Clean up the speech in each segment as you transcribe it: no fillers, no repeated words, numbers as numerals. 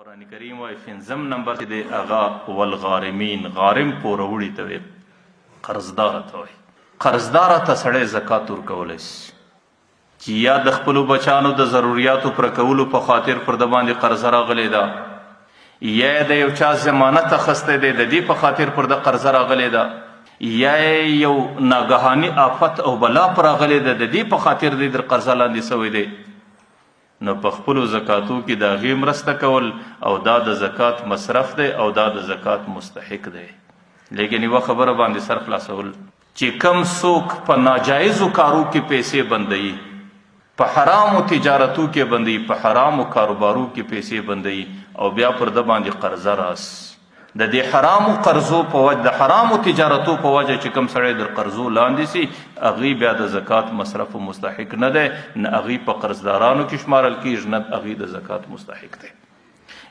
قرآن کریم وایي پنځم نمبر چې دی هغه والغارمین، غارم پوروړي ته وایي، قرضدار ته وایي. قرضدار ته سړی زکات ورکولی شي چې یا د خپلو بچانو د ضروریاتو پوره کولو په خاطر پر ده باندې قرضه راغلې ده، یا یې د یو چا ضمانت اخیستی دی د دې په خاطر پر ده قرضه راغلې ده، یا یې یو ناګهاني آفت او بلا پر راغلې ده د دې په خاطر دی در قرضه لاندې سوی دی، نو په خپلو زکاتو کې د هغې مرسته کول او دا د زکات مصرف دی او دا د زکات مستحق دی. لیکن یوه خبره باندې سر خلاصول چې کم څوک په ناجایزو کارو کې پیسې بندوي، په حرامو تجارتو کې بندوي، په حرامو کاروبارو کې پیسې بندوي او بیا پر ده باندې قرضه راس، د دې حرامو قرضو په وجه، د حرامو تجارتو په وجه چې کوم سړی در قرضو لاندې سي، هغوی بیا د زکات مصرف مستحق نه دی، نه هغوی په قرضدارانو کې شمارل کېږي، نه هغوی د زکات مستحق دی.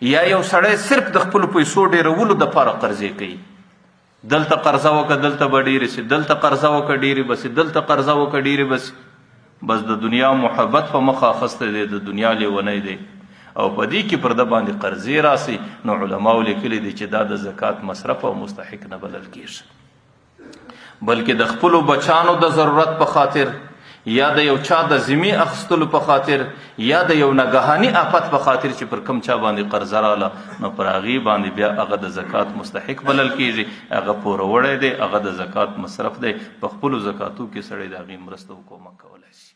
یا یو سړی صرف د خپلو پیسو ډېرولو دپاره قرضې کوي، دلته قرضه وکړه دلته به ډېرې سي، دلته قرضه وکړه ډېرې به سي، دلته قرضه وکړه ډېرې به سي، بس د دنیا محبت په مخه اخیستی دی، د دنیا لیونی دی او په دې کې پر ده باندې قرضې راسي، نو علماو لیکلي دي چې دا د زکات مصرف او مستحق نه بلل کېږي، بلکې د خپلو بچانو د ضرورت په خاطر یا د یو چا د ذمې اخیستلو په خاطر یا د یو ناګهاني آفت په خاطر چې پر کوم چا باندې قرضه راله، نو پر هغې باندې بیا هغه د زکات مستحق بلل کېږي، هغه پوروړی دی، هغه د زکات مصرف دی، په خپلو زکاتو کې سړی د هغې مرسته او کومک کولی شي.